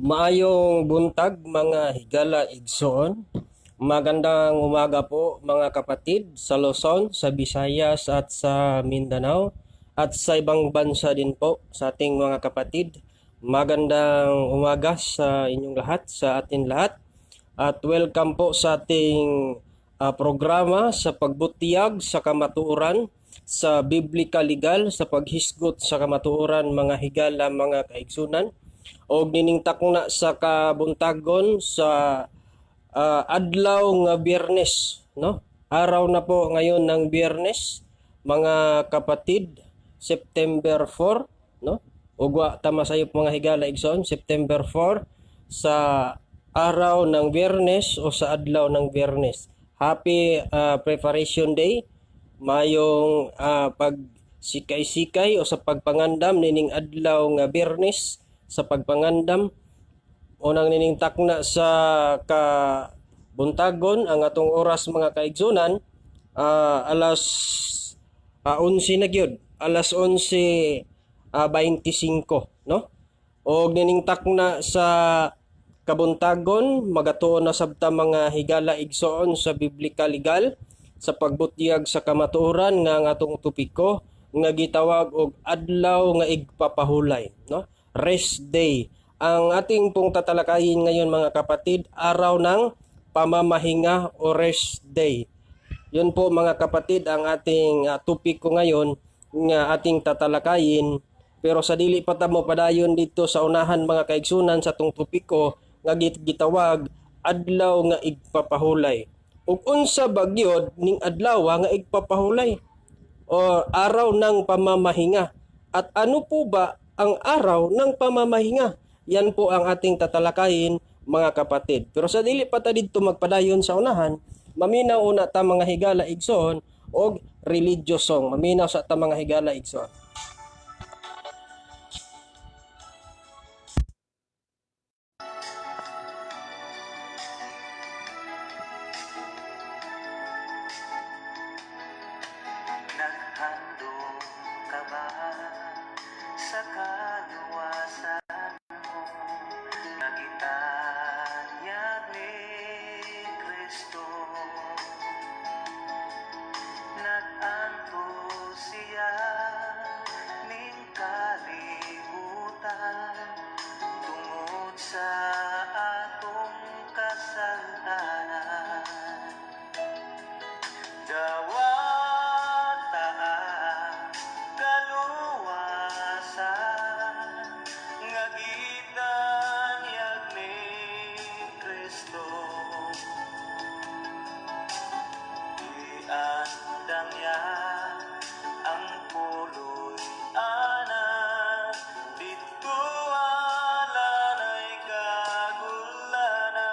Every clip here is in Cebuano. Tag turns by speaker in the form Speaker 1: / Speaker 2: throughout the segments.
Speaker 1: Maayong buntag, mga higala igsoon. Magandang umaga po, mga kapatid sa Luzon, sa Visayas at sa Mindanao at sa ibang bansa din po sa ating mga kapatid. Magandang umaga sa inyong lahat, sa atin lahat. At welcome po sa ating programa sa pagbutiyag sa kamatuoran sa Biblical Legal, sa paghisgot sa kamatuoran, mga higala, mga kaigsunan, og nining takna sa kabuntagon sa adlaw nga Biyernes, no? Araw na po ngayon ng Biyernes, mga kapatid, September 4, no? Ug wa ta masayop, mga higala igsoon, September 4 sa araw ng Biyernes o sa adlaw ng Biyernes. Happy Preparation Day. Mayong pag sikay-sikay o sa pagpangandam nining adlaw nga Biyernes, sa pagpangandam unang nining takna sa kabuntagon. Ang atong oras, mga kaigsunan, alas 11 na gyud, alas 11 25, no? Og nining takna sa kabuntagon, magatuon na sabta, mga higala igsoon, sa Biblical Legal sa pagbutyag sa kamatuoran nga ang atong topiko nga gitawag og adlaw nga igpapahulay, no? Rest day. Ang ating pong tatalakayin ngayon, mga kapatid, araw ng pamamahinga o rest day. Yun po, mga kapatid, ang ating topiko ngayon nga ating tatalakayin. Pero sa dili pa ta mo padayon dito sa unahan, mga kaigsunan, sa atong topiko nga gitawag adlaw nga igpapahulay. Ug unsa ba gyud ning adlaw nga igpapahulay o araw ng pamamahinga? At ano po ba ang araw ng pamamahinga? Yan po ang ating tatalakayin, mga kapatid. Pero sa dili pa ta didto magpadayon sa unahan, maminaw una ta, mga higala igsoon, og religious song. Maminaw sa ta, mga higala igsoon.
Speaker 2: Naghandom ka ba sa kaluwasan mo nga gitanyag ni Kristo? Nag-antos siya ning kalibutan tungod sa atong kasalanan. Dawata ang kaluwasan nga gitanyag ni Kristo. Giandam niya ang puloy-anan, didto wala na'y kagulangan.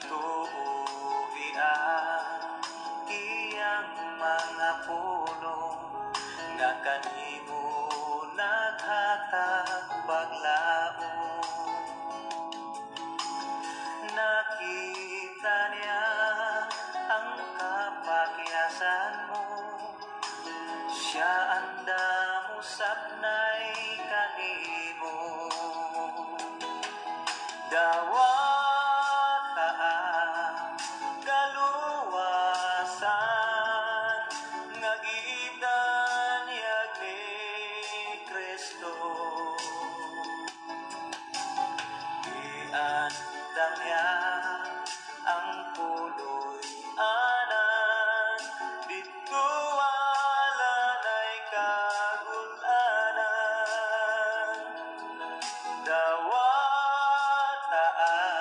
Speaker 2: Tuoi ang iyang mga pulong nga kanimo naghatag paglaom. Nakita niya ang kapakyasan mo, siya andam usapnay kanimo. Dawata ang kaluwasan nga gitanyag ni Kristo. Giandam niya ang puloy-anan, didto wala na'y kagulanan. Dawata ang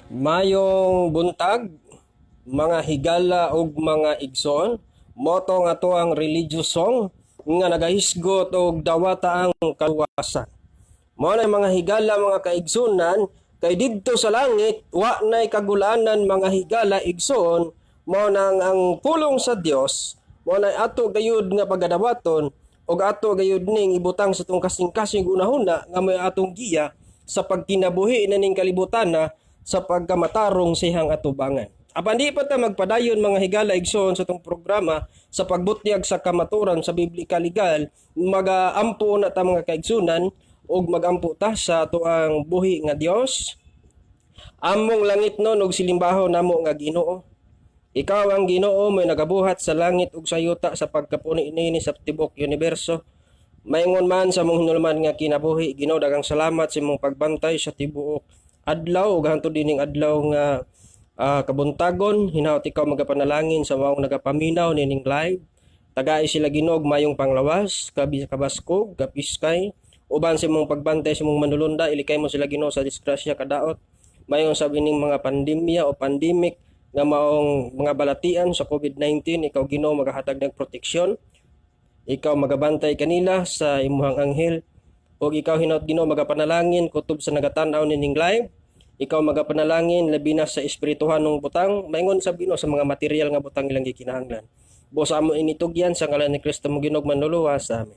Speaker 1: Mayong buntag, mga higala ug mga igsoon. Mao to nga to ang religious song nga nagahisgot og dawata ang kaluwasan. Mao na, mga higala, mga kaigsunan, kay didto sa langit wa nay kagulanan, mga higala, igsoon. Mao nang ang pulong sa Dios mao na ato gayud nga pagadawaton ug ato gayud ning ibutang sa atong kasing-kasing hunahuna nga may atong giya sa pagkinabuhi na ning kalibutan na sa pagkamatarong sa iyang atubangan. Apan di pa ta magpadayon, mga higala, igsoon, sa atong programa sa pagbutyag sa kamaturan sa biblical legal, magaampo na ta, mga kaigsunan, ug magampo ta sa atoang buhi nga Dios. Among langitnon ug silimbahon namo nga Ginoo. Ikaw ang Ginoo, may nagabuhat sa langit ug sa yuta sa pagkapuni niini sa tibok universo. Maingon man sa mong hinulman nga kinabuhi, Ginoo, daghang salamat sa imong pagbantay sa tibuok adlaw ug hangtod dining adlaw nga kabuntagon. Hinaot ikaw magapanalangin sa maong nagapaminaw nining live. Tagai sila, Ginoo, og mayong panglawas, kabi kabaskog, kapiskay, uban sa imong pagbantay sa imong manulunda, ilikay mo sila, Ginoo, sa disgrasya kadaot. Mayon sa ining mga pandemya o pandemic nga maong mga balatian sa COVID-19, ikaw, Ginoo, magahatag ng proteksyon. Ikaw magabantay kanila sa imuhang anghel. Ug ikaw hinaot, Ginoo, magapanalangin kutob sa nagatan-aw nining live. Ikaw magapanalangin labi na sa espirituhanong butang, maingon sa Ginoo sa mga material nga butang ilang gikinahanglan. Busa amo initugyan sa ngalan ni Kristo mo Ginoo manluluwas. Amen.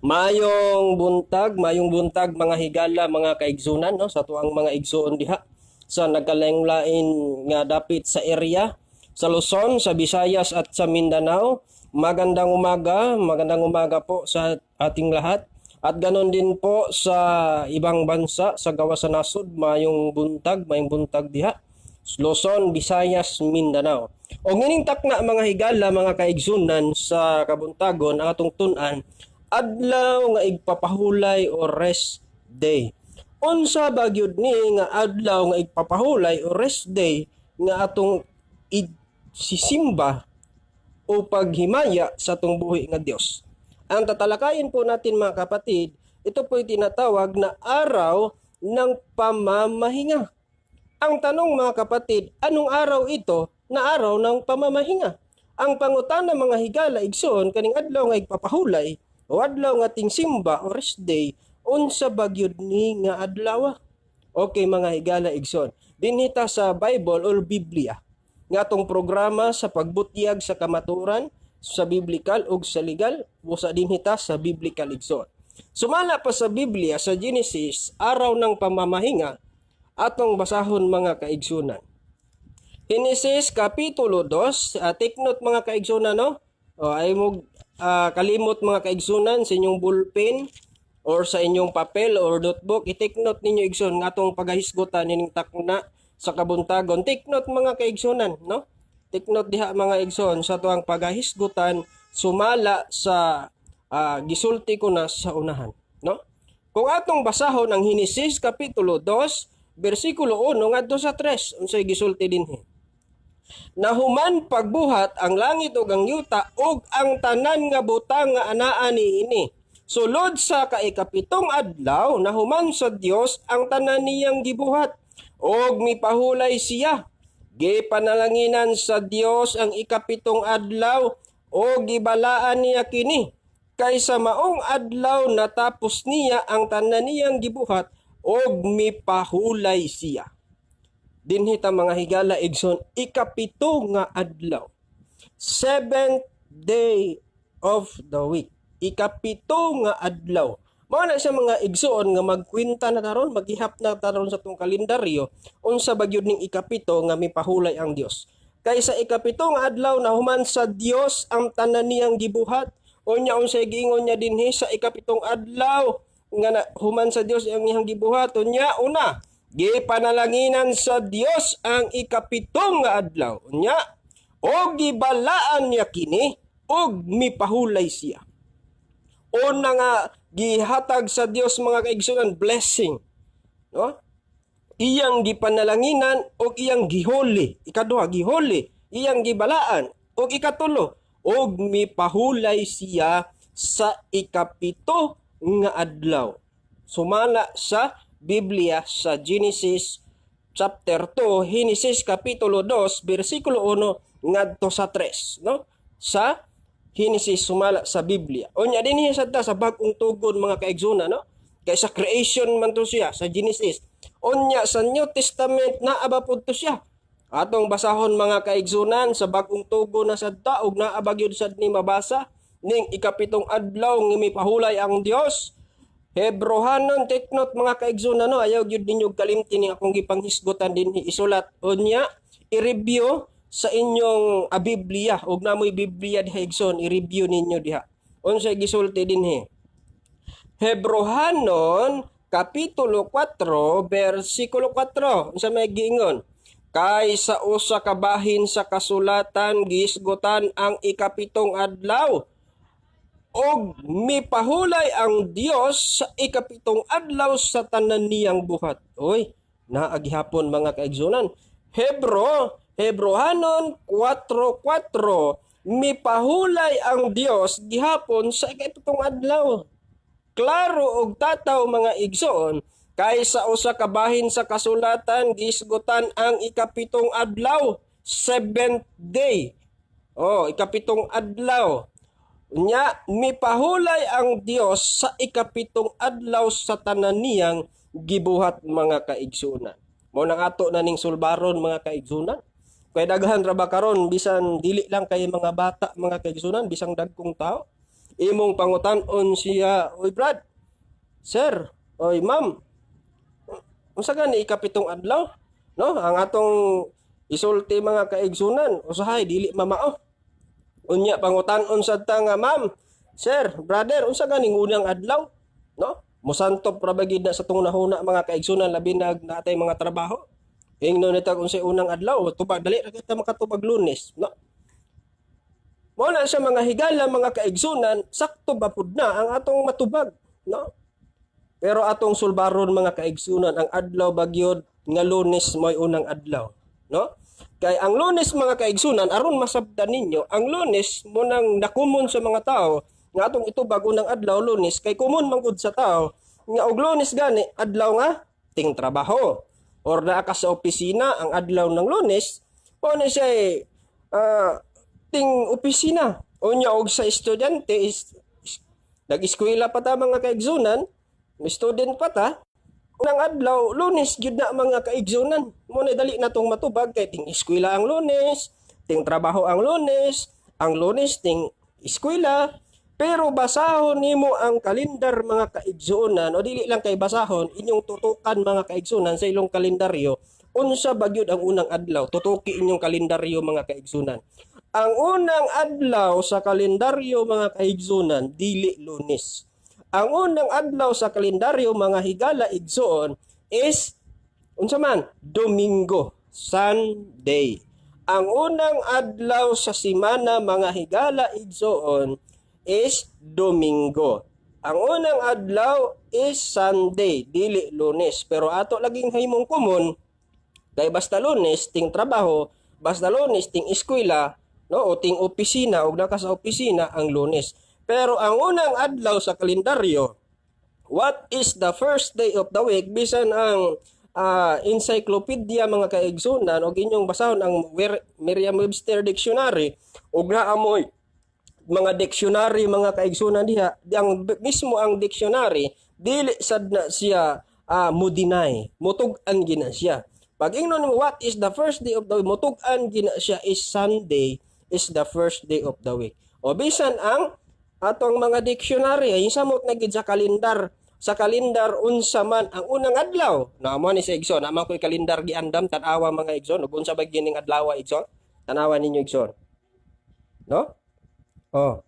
Speaker 1: Mayong buntag, mayong buntag, mga higala, mga kaigsunan, no, sa tuang mga igsuon diha sa nagkalain-lain nga dapit sa area sa Luzon, sa Visayas at sa Mindanao. Magandang umaga po sa ating lahat. At ganon din po sa ibang bansa, sa gawas sa nasod, mayong buntag diha. Luzon, Visayas, Mindanao. O ngining takna, mga higala, mga kaigsunan, sa kabuntagon, ang atong tun-an, adlaw nga igpapahulay o rest day. Unsa ba gyud ni nga adlaw nga igpapahulay o rest day nga atong sisimba o paghimaya sa atong buhi nga Dios? Ang tatalakayin po natin, mga kapatid, ito po tinatawag na araw ng pamamahinga. Ang tanong, mga kapatid, anong araw ito na araw ng pamamahinga? Ang pangutana, mga higala, igsoon, kaning adlaw nga igpapahulay o adlaw nga tingsimba o rest day, unsa ba gyud ni nga adlaw? Okay, mga higala, igsoon, dinhi ta sa Bible or Biblia nga atong programa sa pagbutyag sa kamaturan sa biblical ug sa legal, busa dinhi ta sa biblical, igsoon. Sumala pa sa Biblia sa Genesis, araw ng pamamahinga, atong basahon, mga kaigsunan. Genesis kapitulo 2, take note, mga kaigsunan, no? O, ay mo kalimot, mga kaigsunan, sa inyong ballpen or sa inyong papel or notebook, i-take note ninyo, igsoon, nga atong pagahisgutan nining takna sa kabuntagon. Take note, mga kaigsunan, no? Take note diha, mga igsoon, sa tuang pagahisgutan sumala sa gisulti ko na sa unahan, no? Kung atong basahon ang Henesis kapitulo 2 bersikulo 1 ngadto sa 3, unsay gisulti dinhi? Nahuman pagbuhat ang langit ug ang yuta ug ang tanan nga butang nga anaa niini. Sulod sa kaikapitong adlaw, nahuman sa Dios ang tanan niyang gibuhat ug mipahulay siya. Gipanalanginan sa Dios ang ikapitong adlaw ug gibalaan niya kini. Kay sa maong adlaw natapos niya ang tanan niyang gibuhat ug mipahulay siya. Dinhi ta, mga higala, igsoon, ikapito nga adlaw. Seventh day of the week. Ikapito nga adlaw. Mao na siya, mga igsoon, nga magkwenta na taron, maghihap na taron sa tong kalendaryo unsa ba gyud ning ikapito nga mipahulay ang Dios. Kay sa ikapito nga adlaw nahuman sa Dios ang tanan niyang gibuhat. Unya unsay giingon niya dinhi sa ikapitong adlaw nga na, human sa Dios ang iyang gibuhat? Unya una, gipanalanginan sa Dios ang ikapitong nga adlaw. Unya og gibalaan niya kini ug mipahulay siya. Una nga gihatag sa Dios, mga kaigsunan, blessing. No? Iyang gipanalanginan ug iyang gihuli. Ikaduha, gihuli. Iyang gibalaan. Ug ikatulo, ug mipahulay siya sa ikapito nga adlaw. Sumala sa Biblia sa Genesis chapter 2, Henesis kapitulo 2, bersikulo 1 ngadto sa 3, no? Sa Henesis sumala sa Biblia. Unya dinhi sad ta sa Bag-ong Tugon, mga kaigsuonan, no? Kay sa creation man to siya sa Genesis. Unya sa New Testament naa ba pud to siya? Atong basahon, mga kaigsuonan, sa Bag-ong Tugon na sad ta ug naa ba gyud sad ni mabasa ning ikapitong adlaw nga mipahulay ang Dios. Hebrohanon, take note, mga kaigsuonan, no, ayaw gyud ninyo kalimti ning akong gipanghisgutan dinhi. Isulat unya i-review sa inyong Biblia ug namoy Biblia diha, igsoon, i-review ninyo diha unsay gisulti dinhi. Hebrohanon kapitulo 4 bersikulo 4, unsa may giingon? Kay sa usa ka bahin sa kasulatan gihisgutan ang ikapitong adlaw og mipahulay ang Dios sa ikapitong adlaw sa tanan niyang buhat. Oy, naa gihapon, mga kaigsuonan. Hebrohanon 4:4, mipahulay ang Dios gihapon sa ikapitong adlaw. Klaro og tataw, mga igsoon, kay sa usa ka bahin sa kasulatan gihisgutan ang ikapitong adlaw, seventh day. Oh, ikapitong adlaw. Nya mipahulay ang Dios sa ikapitong adlaw sa tanan niyang gibuhat, mga kaigsuonan. Mao nang ato na ning sulbaron, mga kaigsuonan. Kay daghan ra ba karon, bisan dili lang kay mga bata, mga kaigsuonan, bisang dagkong tao. Imong pangutan-on siya, "Oy brad, sir, oy ma'am, unsa gani ikapitong adlaw?" No, ang atong isulti, mga kaigsuonan, usahay dili mamao. Unya pangutan-on sad ta nga, "Ma'am, sir, brother, unsa ganing unang adlaw?" No? Musantop ra ba gid na sa tong nahuna, mga kaigsuonan, labi na natay mga trabaho. Ingnon nita kung unsay unang adlaw, tubag dali ra kita makatubag Lunes, no? Mao na siya, mga higala, mga kaigsuonan, sakto ba pud na ang atong matubag, no? Pero atong sulbaron, mga kaigsuonan, ang adlaw bagyod nga Lunes mo'y unang adlaw, no? Kay ang Lunes, mga kaigsuonan, aron masabdan ninyo, ang Lunes mo nang nakumon sa mga tao nga atong itubag unang adlaw Lunes kay kumon man gud sa tao nga og Lunes gani adlaw nga ting trabaho or naa ka sa opisina ang adlaw ng Lunes, mao na siya ting opisina. Unya og sa estudyante is nag-eskwela pa ta, mga kaigsuonan, may student pa ta, unang adlaw Lunes gyud na, mga kaigsuonan. Mo na dali na tong matubag kay ting eskwela ang Lunes, ting trabaho ang Lunes ting eskwela. Pero basahon nimo ang kalendar, mga kaigsuonan, o dili lang kay basahon, inyong tutukan, mga kaigsuonan, sa ilong kalendaryo unsa ba gyud ang unang adlaw. Tutuki inyong kalendaryo, mga kaigsuonan. Ang unang adlaw sa kalendaryo, mga kaigsuonan, dili Lunes. Ang unang adlaw sa kalendaryo, mga higala, igsoon, is unsa man? Domingo, Sunday. Ang unang adlaw sa simana, mga higala, igsoon, is Domingo. Ang unang adlaw is Sunday, dili Lunes. Pero ato laging himong common kay basta Lunes ting trabaho, basta Lunes ting eskwela, no, o ting opisina og naka sa opisina ang Lunes. Pero ang unang adlaw sa kalendaryo, what is the first day of the week? Bisan ang encyclopedia, mga kaigsuonan, og inyong basahon ang Merriam-Webster Dictionary ug naamoy mga dictionary, mga kaigsuonan, diha ang mismo ang dictionary dili sad na siya mo-deny, mutug-an gina siya. Pag ingnon mo, "What is the first day of the week?" mutug-an gina siya is Sunday is the first day of the week. O bisan ang atong mga dictionary ay samot na gid sa kalendar, sa kalendar unsa man ang unang adlaw na mo ni sa igsoon. Naman ko'y kalendar giandam, tan-awa, mga igsoon, ug unsa ba gining adlaw, igsoon? Tanawa ninyo, igsoon, no? Oh.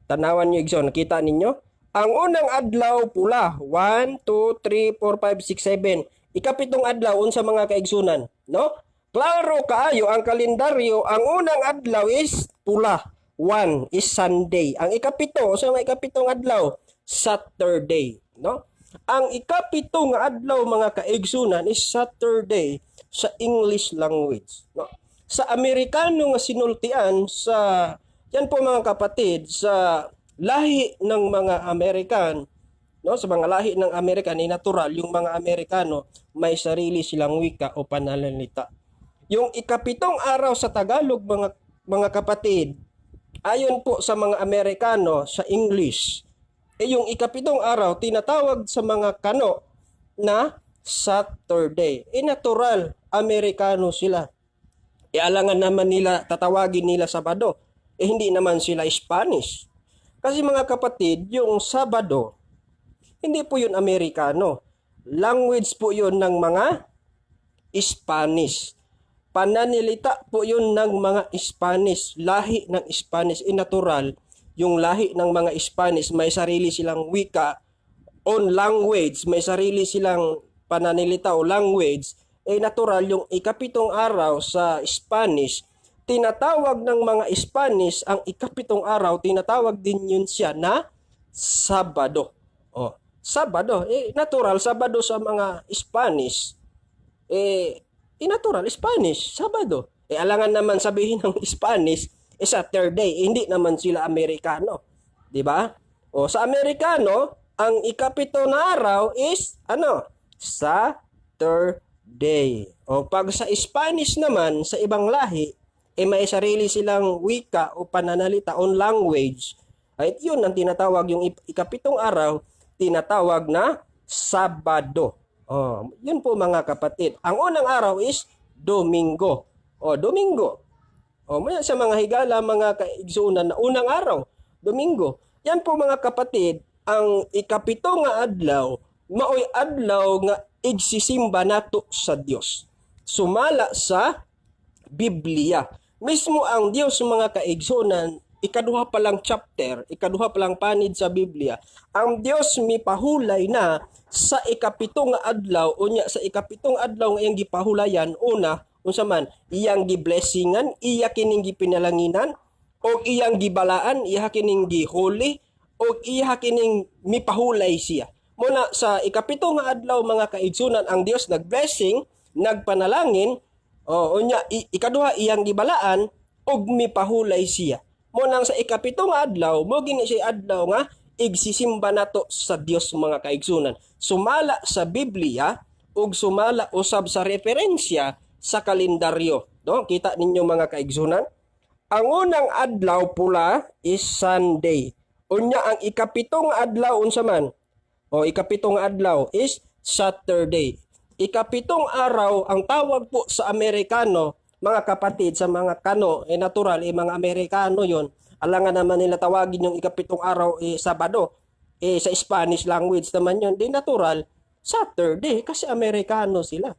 Speaker 1: Tanawan niyo, igsoon, nakita ninyo? Ang unang adlaw pula, 1, 2, 3, 4, 5, 6, 7. Ikapitong adlaw unsa, mga kaigsuonan, no? Klaro kaayo ang kalendaryo, ang unang adlaw is pula. 1 is Sunday. Ang ikapito, sa mga ikapitong adlaw, Saturday, no? Ang ikapito nga adlaw, mga kaigsuonan, is Saturday sa English language, no? Sa Amerikano nga sinultian sa yan po, mga kapatid, sa lahi ng mga Amerikan, No, sa mga lahi ng Amerika ni natural yung mga Amerikano may sarili silang wika o pananalita. Yung ikapitong araw sa Tagalog, mga kapatid, ayon po sa mga Amerikano sa English, eh yung ikapitong araw tinatawag sa mga Kano na Saturday. Eh natural, Amerikano sila. E alangan naman nila, tatawagin nila Sabado. Eh hindi naman sila Spanish. Kasi, mga kapatid, yung Sabado, hindi po yun Amerikano. Language po yun ng mga Spanish. Pananilita po yun ng mga Spanish. Lahi ng Spanish. E natural, yung lahi ng mga Spanish, may sarili silang wika on language, may sarili silang pananilita o language, eh natural yung ikapitong araw sa Spanish, tinatawag ng mga Spanish ang ikapitong araw, tinatawag din yun siya na Sabado. Oh, Sabado. Eh, natural, Sabado sa mga Spanish. Eh, natural, Spanish, Sabado. Eh, alangan naman sabihin ng Spanish, eh, Saturday. Eh, hindi naman sila Amerikano. Di ba? O, sa Amerikano, ang ikapito na araw is, ano? Saturday. O, pag sa Spanish naman, sa ibang lahi, eh, may sarili silang wika o pananalita on language. Ay, yun ang tinatawag yung ikapitong araw, tinatawag na Sabado. Oh, yun po, mga kapatid. Ang unang araw is Domingo. Oh, Domingo. Oh, maya sa mga higala, mga kaigsunan na unang araw, Domingo. Yan po, mga kapatid, ang ikapito nga adlaw, maoy adlaw nga igsisimba nato sa Dios. Sumala sa Biblia. Mismo ang Dios, mga kaigsunan, ikaduha pa lang chapter, ikaduha pa lang panid sa Biblia, ang Dios mipahulay na sa ikapito nga adlaw. Unya sa ikapitong adlaw nga iyang gipahulayan, una, unsa man iyang giblessingan, iya kining gipinalanginan o iyang gibalaan, iya kining gihuli o iya kining mipahulay siya. Muna sa ikapito nga adlaw, mga kaigsunan, ang Dios nagblessing, nagpanalangin o unya ikaduha, iyang gibalaan ug mipahulay siya. Mo nang sa ikapito nga adlaw, mo gini siya adlaw nga igsisimba nato sa Dios, mga kaigsunan. Sumala sa Biblia ug sumala usab sa referensya sa kalendaryo. No? Kita ninyo, mga kaigsunan? Ang unang adlaw pula is Sunday. Unya ang ikapito nga adlaw, unsa man? O ikapito nga adlaw is Saturday. Ikapitong araw ang tawag po sa Amerikano, mga kapatid, sa mga Kano, eh natural, eh mga Amerikano yon. Alangan naman nila tawagin yung ikapitong araw eh Sabado. Eh sa Spanish language naman yon. Di natural, Saturday kasi Amerikano sila.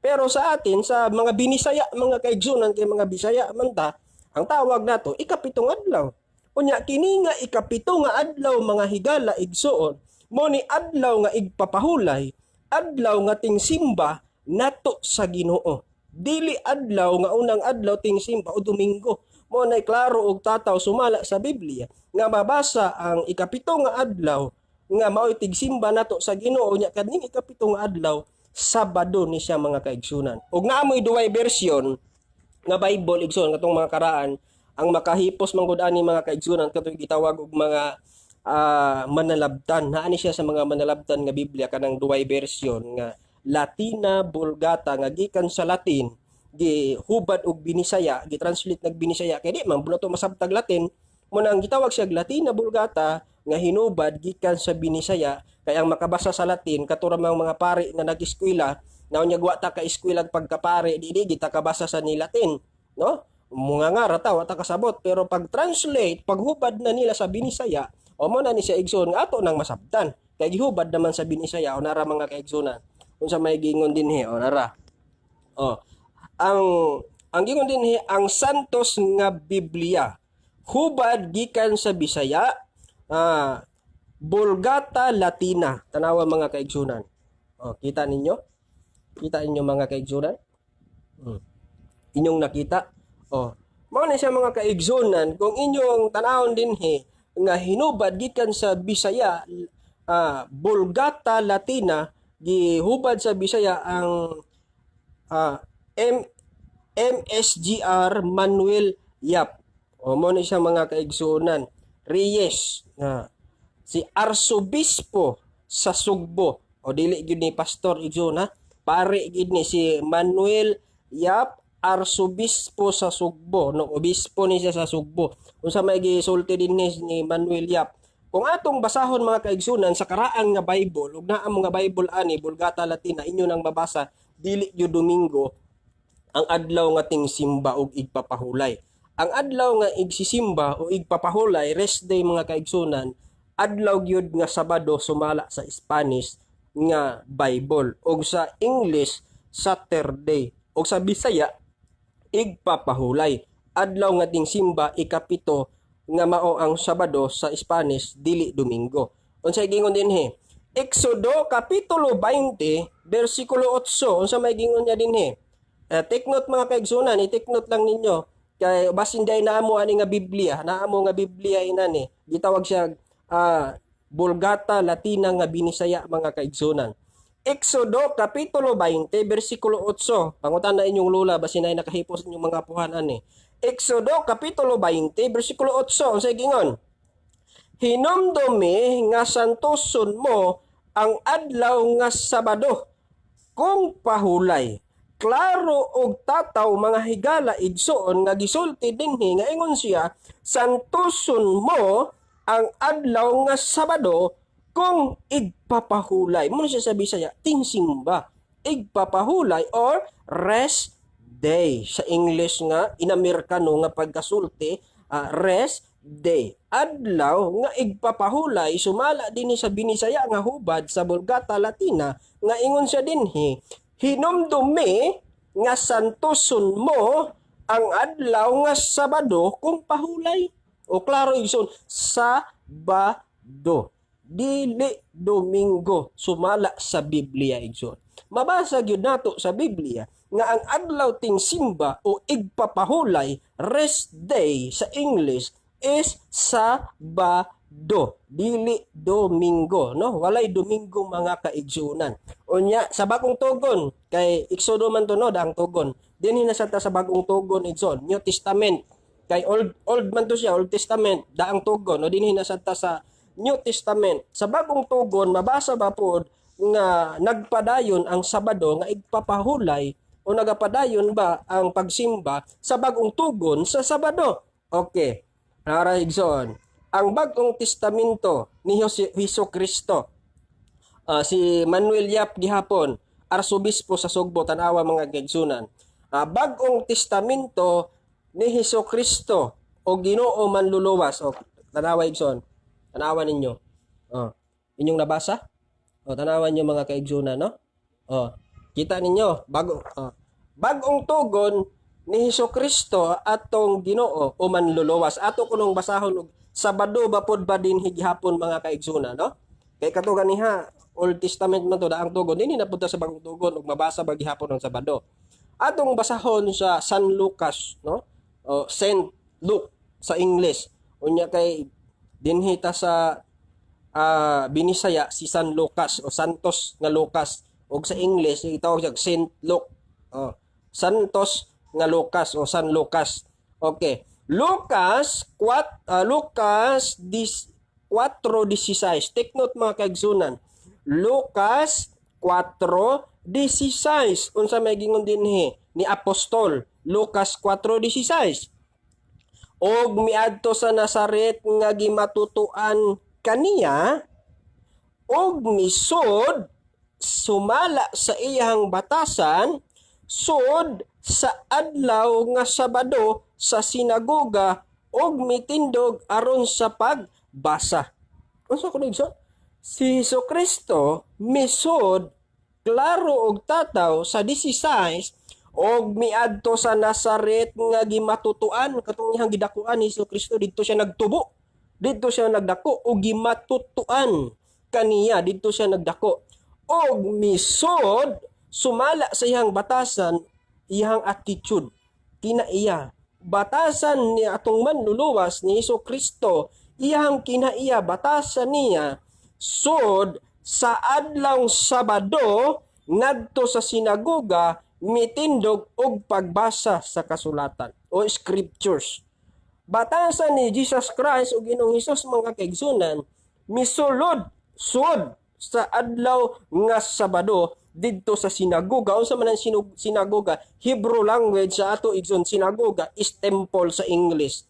Speaker 1: Pero sa atin, sa mga Binisaya, mga kaigsunan, kay mga Bisaya man ta, ang tawag nato ikapitong adlaw. Unya kini nga ikapito nga adlaw, mga higala igsuon, mo ni adlaw nga igpapahulay, adlaw nga tingsimba nato sa Ginoo. Dili adlaw nga unang adlaw tingsimba o Domingo. Mo na klaro og tataw sumala sa Biblia nga mabasa ang ikapito nga adlaw nga mao'y tigsimba nato sa Ginoo, nya kaning ikapito nga adlaw, Sabado ni siya, mga kaigsunan. Ug naa mo'y duway version nga Bible, igsoon, katong mga karaan ang makahipos man gud ani, mga kaigsunan, katong gitawag og mga manalabtan. Naa ni siya sa mga manalabtan nga Biblia, kanang duway version nga Latina Vulgata nga gikan sa Latin, gihubad og Binisaya, gitranslate nag Binisaya kay di man bunato masabtag Latin. Mo nang gitawag siya Latina Vulgata nga hinubad gikan sa Binisaya, kay ang makabasa sa Latin katura mang mga pari nga nag-eskwela na. Unya wa ta ka eskwela pagkapare, di kita kabasa sa ni Latin, no? Mga nga rata wa ta kasabot, pero pag translate, paghubad na nila sa Binisaya, o mo na ni siya, igsoon, nga ato nang masabtan kay gihubad naman sa Binisaya. O nara, mga kaigsunan, unsa may gingon dinhi? O nara, o ang gingon dinhi, ang Santos nga Biblia hubad gikan sa Bisaya, Vulgata Latina. Tanawa, mga kaigsunan. O, kita ninyo? Kita ninyo, mga kaigsunan? Inyong nakita? O, mao na siya, mga kaigsunan, kung inyong tanawon dinhi nga hinubad gikan sa Bisaya, Vulgata Latina, gihubad sa Bisaya ang M MSGR Manuel Yap. O mo ni siya, mga kaigsuonan. Reyes na si Arsobispo sa Sugbo. O dili gyud ni pastor, igsoon, ha. Pare gyud ni si Manuel Yap, arsobispo sa Sugbo, no? Obispo ni siya sa Sugbo. Unsa may gisulti dinhi ni Manuel Yap? Kung atong basahon, mga kaigsunan, sa karaang nga Bible ug naa mo nga Bible ani, Vulgata Latina, inyo nang mabasa, dili gyud Domingo ang adlaw nga tingsimba og igpapahulay. Ang adlaw nga igsisimba o igpapahulay, rest day, mga kaigsunan, adlaw gyud nga Sabado sumala sa Spanish nga Bible ug sa English Saturday ug sa Bisaya igpapahulay. Adlaw nga tingsimba 7 nga mao ang Sabado sa Spanish, dili Domingo. Unsay gingon dinhi? Exodo kapitulo 20 bersikulo 8. Unsa may gingon niya dinhi? Take note, mga kaigsunan, i-take note lang ninyo kay basin day naamo ani nga Biblia, naamo nga Biblia inani. Gitawag siya Vulgata Latina nga Binisaya, mga kaigsunan. Exodo kapitulo 20 bersikulo 8. Pangutan na inyong lula basin ay nakahipos inyong mga apuhan ani. Exodo kapitulo 20 bersikulo 8. Unsay gingon? "Hinumdumi nga santoson mo ang adlaw nga Sabado kung pahulay." Klaro og tataw, mga higala, igsoon, nga gisulti dinhi nga ingon siya, santoson mo ang adlaw nga Sabado kung igpapahulay. Mao siya sa Bisaya, tingsimba. Igpapahulay or rest day. Sa English nga, inamerkano nga pagkasulti, rest day. Adlaw nga igpapahulay, sumala dinhi sa Binisaya nga hubad sa Vulgata Latina, nga ingon siya dinhi, "Hinumdumi nga santoson mo ang adlaw nga Sabado kung pahulay." O klaro, igsoon, Sabado. Dili Domingo sumala sa Biblia, igsoon. Mabasa gyud nato sa Biblia nga ang adlaw ting simba o igpapahulay, rest day sa English, is Sabado, dili Domingo, no? Walay Domingo, mga kaigsunan. Unya sa Bagong Tugon, kay Exodo man to, no, daang tugon. Dinhi na sa ta sa Bagong Tugon, igsoon, New Testament. Kay old old man to siya, Old Testament, daang tugon, no? Dinhi na sa ta sa New Testament. Sa Bagong Tugon, mabasa ba pod nga nagpadayon ang Sabado nga igpapahulay o nagapadayon ba ang pagsimba sa Bagong Tugon sa Sabado? Okay. Nara, igsoon. Ang Bagong Testamento ni Hesus Kristo. Si Manuel Yap gihapon, arsobispo sa Sugbo, tanawa, mga kaigsunan. Bagong Testamento ni Hesus Kristo o Ginoo manluluwas. O tanawa, igsoon. Tanawa ninyo. Oh, inyong nabasa? O tanawan niyo, mga kaigsunan, no? O, kita ninyo bago, oh, Bagong Tugon ni Hesus Kristo atong Ginoo o manluluwas. Ato kunong basahon og Sabado ba pod ba din gihapon, mga kaigsunan, no? Kay kato ganiha, Old Testament man to, daang tugon. Dinhi na punta sa Bagong Tugon ug mabasa ba gihapon ang Sabado. Atong basahon sa San Lucas, no? O Saint Luke sa English. Unya kay dinhi ta sa Binisaya si San Lucas o Santos nga Lucas ug sa English itawag siya Saint Luke. Oh, Santos nga Lucas o San Lucas. Okay. Lucas 4, Lucas dis 4:16. Take note, mga kaigsunan. Lucas 4:16. Unsa may gingon dinhi ni Apostol Lucas 4:16? "Og miadto sa Nazaret nga gimatutuan kaniya og misud sumala sa iyang batasan sud sa adlaw nga Sabado sa sinagoga og mitindog aron sa pagbasa." Unsa kuno, igsoon? Si Hesus Kristo misud, klaro og tataw sa 16, og miadto sa Nazaret nga gimatutuan, katong iyang gidakuan ni Hesus Kristo. Didto siya nagtubo, didto siya nagdako og gimatutuan kaniya, didto siya nagdako og misud sumala sa iyang batasan, iyang attitude, kinaiya. Batasan ni atong manluluwas ni Hesus Kristo, iyang kinaiya, batasan niya sud sa adlaw Sabado ngadto sa sinagoga, mitindog og pagbasa sa kasulatan o scriptures. Batasan ni Jesus Christ o Ginoong Hesus, mga kaigsunan, misulod sud Sa adlaw nga Sabado didto sa sinagoga. Unsa man ang sinagoga? Hebrew language sa ato, igsoon, sinagoga is temple sa English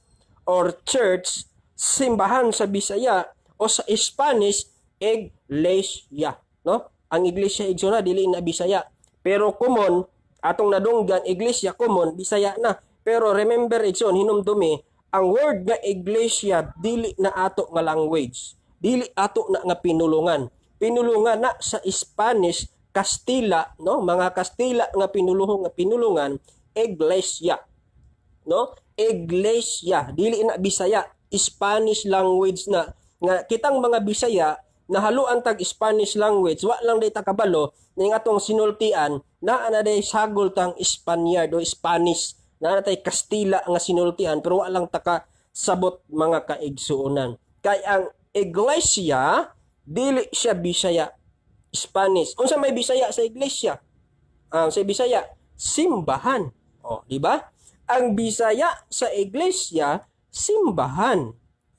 Speaker 1: or church, simbahan sa Bisaya, o sa Spanish, iglesia, no? Ang iglesia, igsoon, na dili na Bisaya, pero common atong nadunggan iglesia, common Bisaya na. Pero remember, igsoon, hinumdumi ang word nga iglesia dili na ato nga language, dili ato na nga pinulungan. Pinulungan na sa Spanish, Kastila, no? Mga Kastila nga pinuluhong nga pinulungan, iglesia, no? Iglesia, dili na Bisaya, Spanish language na. Nga kitang mga Bisaya nahaluan tag Spanish language, wa lang day ta kabalo ning atong sinultian naa na day sagol tang Spaniard o Spanish, naa na tay Kastila nga sinultian, pero wa lang ta ka sabot, mga kaigsuonan. Kay ang iglesia dili siya Bisaya, Spanish. Unsa may Bisaya sa iglesia? Ang sa Bisaya, simbahan. O, di ba? Ang Bisaya sa iglesia, simbahan.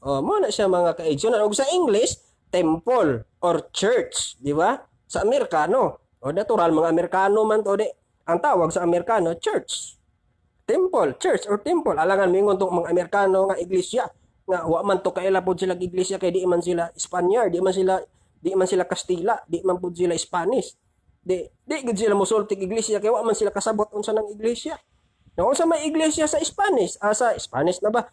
Speaker 1: O, mo na siya, mga kaigsuonan. Ug sa English, temple or church, di ba? Sa Amerikano. O, natural, mga Amerikano man to di. Ang tawag sa Amerikano, church. Temple, church or temple. Alangan mingon tong mga Amerikano nga iglesia nga wa man to kaila pod sila iglesia kay di man sila Spaniard, di man sila Kastila, di man pud sila Spanish. Di gid sila mosulti iglesia kay wa man sila kasabot unsa nang iglesia. No, unsa may iglesia sa Spanish? Ah, sa Spanish na ba?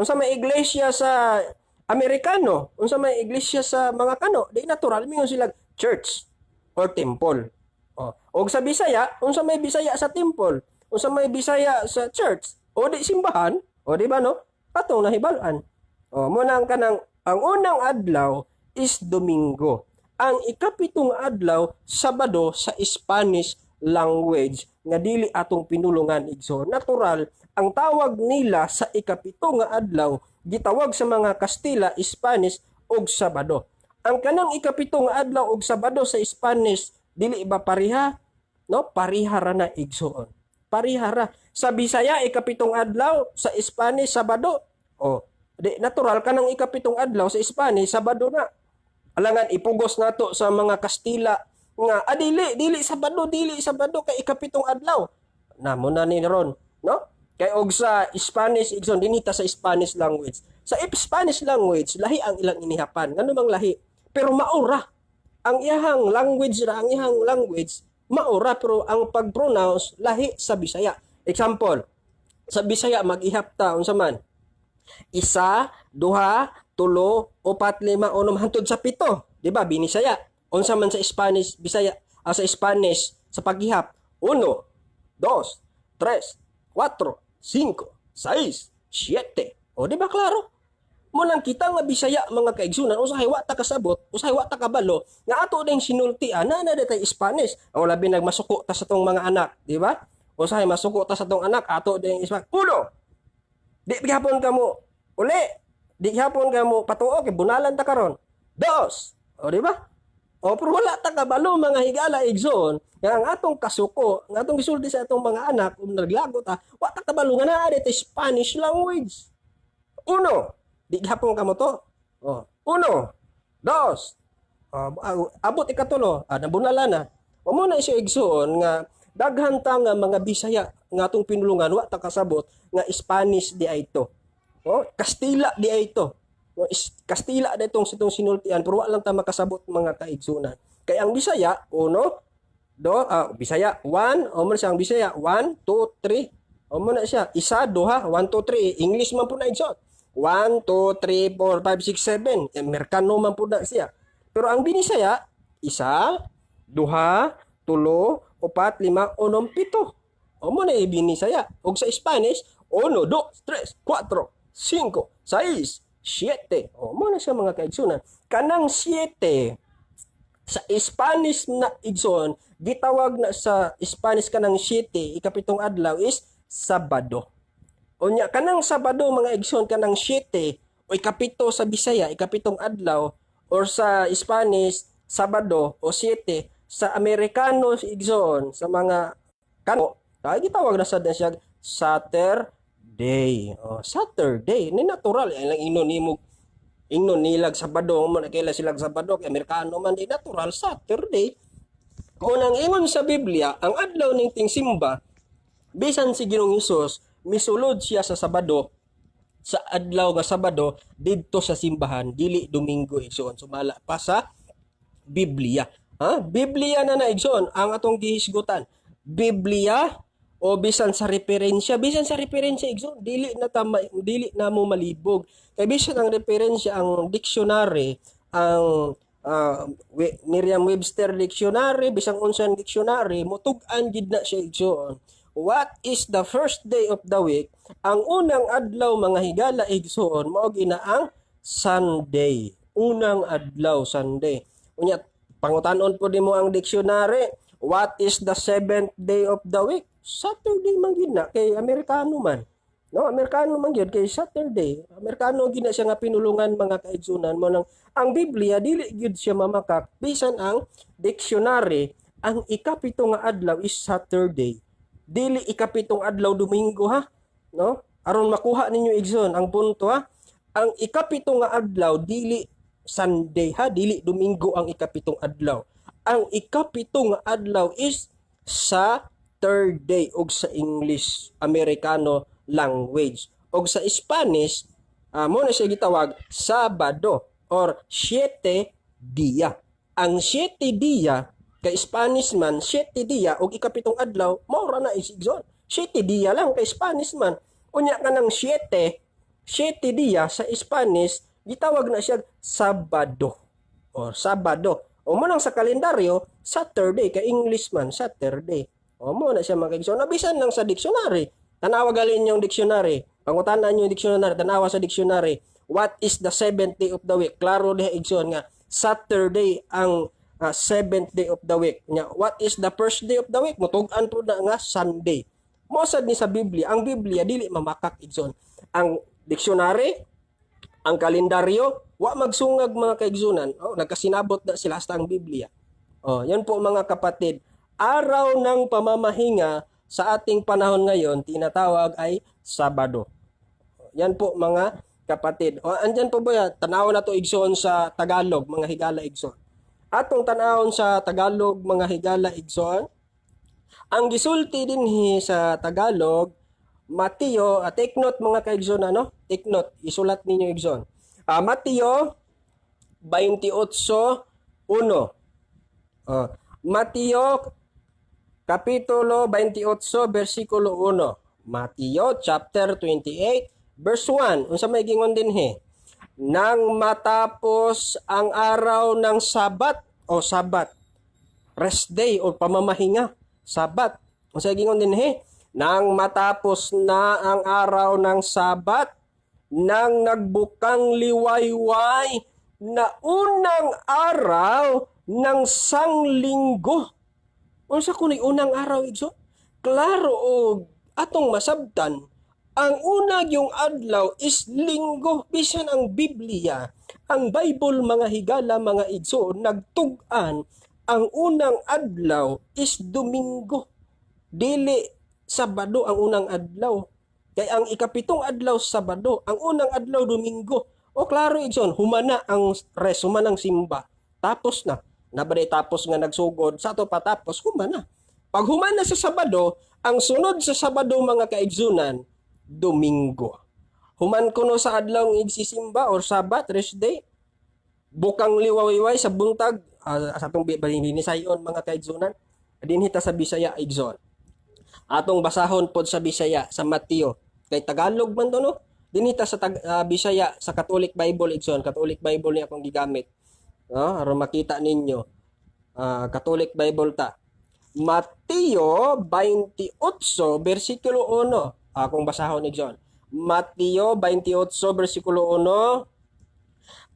Speaker 1: Unsa may iglesia sa Amerikano? Unsa may iglesia sa mga kano? Di natural mingon sila church or temple. Oh. Og sa Bisaya, unsa may Bisaya sa temple? Unsa may Bisaya sa church? O di simbahan? O di ba, no? Atong nahibal-an. O mo nang kanang ang unang adlaw is Domingo. Ang ikapitong adlaw, Sabado sa Spanish language nga dili atong pinulungan, igsoon. Natural, ang tawag nila sa ikapito nga adlaw gitawag sa mga Kastila, Spanish og Sabado. Ang kanang ikapito nga adlaw og Sabado sa Spanish dili ba pareha? No, pareha ra na, igsoon. Pareha ra. Sa Bisaya ikapitong adlaw, sa Spanish Sabado. O, di natural kanang ikapitong adlaw sa Spanish Sabado na. Alangan ipugos nato sa mga Kastila nga ah, dili dili Sabado, dili Sabado kay ikapitong adlaw. Na mo na ni ron, no? Kay og sa Spanish, igsoon, dinita sa Spanish language. Sa Spanish language lahi ang ilang inihapan. Ngano mang lahi? Pero maura. Ang iyahang language ra, ang iyahang language maura, pero ang pag-pronounce lahi sa Bisaya. Example, sa Bisaya mag-ihap ta unsa man? Isa, duha, tulo, upat, lima, unom, hantod sa pito. Di ba? Binisaya. Unsa man sa Spanish, Bisaya, ah, sa Spanish, sa paghihap? Uno, dos, tres, cuatro, cinco, seis, siete. O, di ba klaro? Mo lang kita nga Bisaya, mga kaigsunan, usahay wa ta kasabot, usahay wa ta kabalo, nga ato ding sinultian na na tay Spanish. O labi nagmasuko ta sa tong mga anak, di ba? Usahay masuko ta sa tong anak, ato ding Spanish. Uno, di gihapon ka mo uli, di gihapon ka mo patuo kay bunalan ta karon. Dos. O, di ba? O, pero wala ta kabalo, mga higala igsoon, nga ang atong kasuko, ang atong gisulti sa atong mga anak kung naglago ta, wa ta kabalo nga naa dito Spanish language. Uno, di gihapon ka mo to. O, uno, dos. O, abot ikatulo, ah, nabunala na. O mo na siya, igsoon, nga daghan ta nga mga Bisaya nga atong pinulungan wa ta kasabot nga Spanish di ay ito. O, Kastila di ay ito. No, Kastila na itong sitong sinultian, pero wa lang ta makasabot, mga kaigsunan. Kay ang Bisaya, uno, do, ah, Bisaya, one, o mo na siya ang Bisaya, one, two, three. O mo na siya, isa, duha, one, two, three. English man po na, igsoon. 1, 2, 3, 4, 5, 6, 7. Amerikano man po na siya. Pero ang Binisaya, isa, duha, tulo, upat, lima, unom, pito. O mo na Binisaya. Og sa Spanish, uno, dos, tres, cuatro, cinco, seis, siete. O mo na siya, mga kaigsunan. Kanang siete, sa Spanish na, igsoon, gitawag na sa Spanish kanang siete, ikapitong adlaw is Sabado. Unya kanang Sabado, mga igsoon, kanang siete o ikapito sa Bisaya, ikapitong adlaw or sa Spanish Sabado o siete, sa Amerikano, igsoon, sa mga kano, ay gitawag na sad na siya Saturday. Oh, Saturday. Ni natural ay lang ino nimo Ingnon nilag Sabado mo na kaila silag Sabado kay Amerikano man di natural Saturday. Kung ang ingon sa Biblia, ang adlaw ning tingsimba, bisan si Ginoong Hesus misulod siya sa Sabado, sa adlaw nga Sabado didto sa simbahan, dili Domingo, igsoon, sumala pa sa Biblia. Ha? Biblia na na, igsoon, ang atong gihisgutan. Biblia o bisan sa referensya, igsoon, dili na ta dili na mo malibog. Kay bisan ang referensya, ang dictionary, ang Merriam-Webster dictionary, bisan unsang dictionary, mutug-an gid na siya, igsoon. What is the first day of the week? Ang unang adlaw, mga higala, igsoon, mao gina ang Sunday. Unang adlaw, Sunday. Unya pangutanon po nimo ang dictionary, what is the seventh day of the week? Saturday man gid na kay Amerikano man. No, Amerikano man gyud kay Saturday. Amerikano gid na siya nga pinulungan, mga kaigsunan mo nang ang Biblia dili gyud siya mamakak bisan ang dictionary, ang ikapito nga adlaw is Saturday. Dili ikapitong adlaw Domingo, ha. No? Aron makuha ninyo, igsoon, ang punto, ha. Ang ikapito nga adlaw dili Sunday, ha, dili Domingo ang ikapitong adlaw. Ang ikapito nga adlaw is Saturday og sa English Americano language. Og sa Spanish, mo na siya gitawag Sabado or siete dia. Ang siete dia kay Spanish man, siete dia og ikapitong adlaw mao ra na is, igsoon. Siete dia lang kay Spanish man. Unya ka ng siete, siete dia sa Spanish gitawag na siya Sabado or Sabado. O mo nang sa kalendaryo, Saturday kay English man, Saturday. O mo na siya, mga kaigsoon. Bisan lang sa dictionary. Tanawa galin yung dictionary. Pangutanan yung dictionary, tanawa sa dictionary. What is the seventh day of the week? Klaro diha, igsoon, nga Saturday ang seventh day of the week. Nya, what is the first day of the week? Mutug-an po na nga Sunday. Mo sad ni sa Biblia. Ang Biblia dili mamakak, igsoon. Ang dictionary, ang kalendaryo, wa magsungag, mga kaigsunan. Oh, nagkasinabot na sila hasta ang Biblia. Oh, yan po, mga kapatid. Araw ng pamamahinga sa ating panahon ngayon, tinatawag ay Sabado. Yan po, mga kapatid. O, andyan po ba yan? Tanaw na to, igsoon, sa Tagalog, mga higala, igsoon. Atong tanawon sa Tagalog, mga higala, igsoon. Ang gisulti dinhi sa Tagalog, Mateo, take note, mga kaigsoon, ano? Take note, isulat ninyo, igsoon. Mateo 28:1. Oh, Mateo Kapitulo 28 versikulo 1. Mateo chapter 28 verse 1. Unsa may gingon dinhi? Nang matapos ang araw ng Sabat o Sabat, rest day o pamamahinga, Sabat. Unsa gingon dinhi? Nang matapos na ang araw ng Sabat, nang nagbukang liwayway na unang araw ng sanglinggo. Unsa kuno'y unang araw, igsoon? Klaro og atong masabtan, ang una yung adlaw is Linggo. Bisan ang Biblia, ang Bible, mga higala, mga igsoon, nagtug-an ang unang adlaw is Domingo. Dili Sabado ang unang adlaw. Kay ang ikapitong adlaw Sabado, ang unang adlaw Domingo. O klaro, igsoon, humana ang rest, humana ang simba. Tapos na. Nabaday tapos nga nagsugod, sa ato patapos, humana. Pag humana sa Sabado, ang sunod sa Sabado, mga kaigsunan, Domingo. Human kuno sa adlaw ng igsisimba or Sabat, rest day, bukang liwayway sa buntag, sa atong binisayon, mga kaigsunan, dinhi ta sa Bisaya, igsoon. Atong basahon pod sa Bisaya sa Mateo. Kay Tagalog man to, no? Dinhi ta sa Bisaya sa Catholic Bible, igsoon. Catholic Bible ni akong gigamit. No? Aron makita ninyo. Catholic Bible ta. Mateo 28 versikulo 1. Akong basahon, igsoon. Mateo 28 versikulo 1.